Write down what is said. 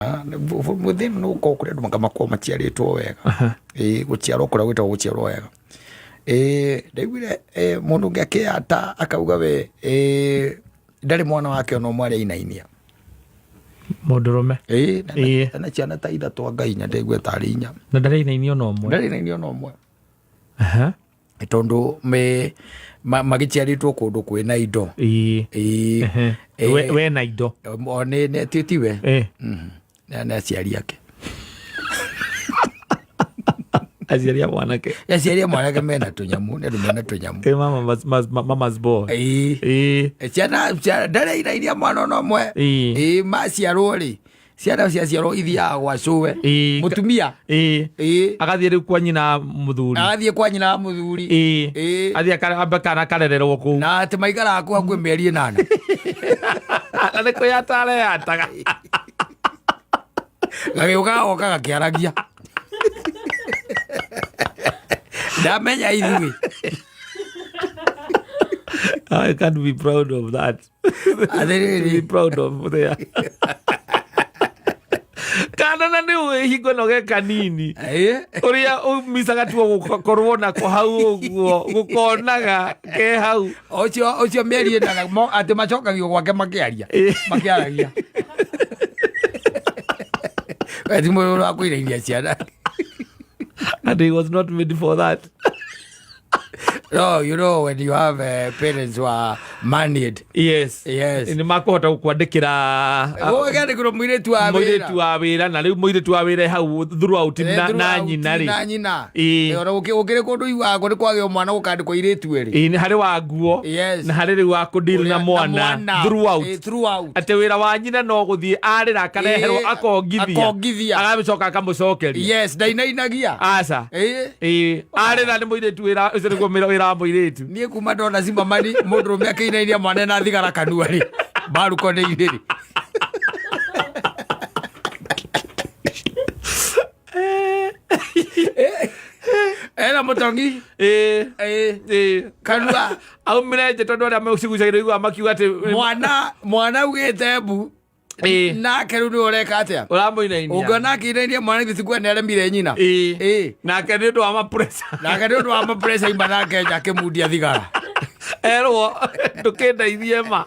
Mũthĩ nĩ gũkorwo kũrĩ andũ makoragwo maciarĩtwo wega. Ĩĩ gũciarwo kũrĩa gwĩtagwo gũciarwo wega. Ĩĩ ndaiguire mũndũ ũngĩ akĩyata akauga we ndarĩ mwana wake ona ũmwe arĩa ainainia. Mũndũrũme. Ĩĩ ena ciana ta ithatũ anga inya, ndaigua tarĩ inya. Na ndarĩ ainainia ona ũmwe. Ndarĩ ainainia ona ũmwe. Tondũ me magĩciarĩtwo kũndũ kwĩna indo. Ĩĩ. Ĩĩ. We na indo. O nĩ ti tiwe. Nĩ aciari ake. Aciari a mwanake. Aciari a mwanake mena tũnyamũ, nĩ andũ mena tũnyamũ. Mama's boy. Ĩĩ. Ciana ndarĩ ainainia mwana ona ũmwe. Ĩĩ. Ĩĩ maciarwo rĩ, ciana ciaciarwo ithiaga gwa cũwe. Ĩĩ. Mũtumia. Ĩĩ. Ĩĩ. Agathiĩ rĩu kwa nyina mũthuri. Agathiĩ kwa nyina wa mũthuri. Ĩĩ. Ĩĩ. Athiĩ ambe kana karererwo kũu. Na atĩ maikaraga kũu hakuhĩ mĩeri 8. Na nĩ kwĩyata areyataga. Gagĩũka gagoka gakĩaragia. Ndamenya ithuĩ. I can't be proud of that. Atĩrĩrĩ. To be proud of there. Kana na nĩ ũĩ hingo no ge kanini. Ũrĩa ũmicaga tuo gũkorwo nako hau ũguo gũkonaga ke hau. Ũcio mĩeri 8 atĩ macokagio gwake makĩaria. Makĩaragia. We ti mũndũ wa kũirairia ciana. And he was not made for that. No, you know when you have parents who are married. Yes. Yes. Nĩ makũhota gũkwandĩkĩra Ũgandĩkĩrwo mũirĩtu wa wĩra. Mũirĩtu wa wĩra, na rĩu mũirĩtu wa wĩra hau throughout na nyina rĩ. Na nyina. Ĩĩ. Ona gũkĩrĩ kũndũ iguaga nĩ kwagĩa mwana gũkandĩkwo irĩtu erĩ. Ĩĩ, nĩ harĩ wa nguo. Yes. Na harĩ rĩu wa kũdeal na mwana throughout. Ĩĩ, throughout. Atĩ wĩra wa nyina no gũthiĩ arĩra akareherwo Ĩĩ, akongithia. akongithia. Agagĩcoka akamũcokeria. Yes, ndainainagia. Aca. Ĩĩ. Ĩĩ, arĩra nĩ mũirĩtu wĩra ũcio nĩguo wĩra wa mũirĩtu. Niĩ kuma ndona cimamani mũndũrũme akĩinainia mwana na thigara kanua rĩ, mbaruko-inĩ rĩ. Ena mũtongi. Ĩĩ. Ĩĩ. Ĩĩ. Kanua. Aumire nje tondũ arĩa mecigucagĩrĩria iguaga makiuga atĩ Mwana augĩte mbu. Ĩĩ. Nake rĩu nĩwe ũreka atĩa? Ũramũinainia. Ũngĩona akĩinainia mwana ithe tikuwa nĩaremire nyina. Ĩĩ. Ĩĩ. Nake nĩ ũndũ wa mapressure. Nake nĩ ũndũ wa mapressure ima nake nja akĩmundia thigara. Erwo ndũkĩndeithie ma.